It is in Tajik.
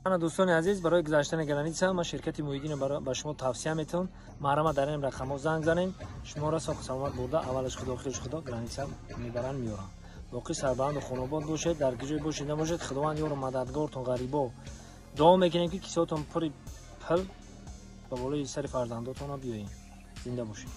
Ана, дӯстони азиз, барои гузаштани граница ман ширкати Муҳиддино ба шумо тавсия метавон. Маҳрама, дар ин рақамҳо занг занем, шуморо соҳу саломат бурда, аввалаш худо, охираш худо, граница мебаранд, меёранд. Боқӣ сарбаланду хонобод бошед, дар куҷое бошед набошед, Худованд ёру мададгортон. Ғарибо, дуо мекунем, ки кисотон пури пул ба болои сари фарзандотона биёем. Зинда бошед.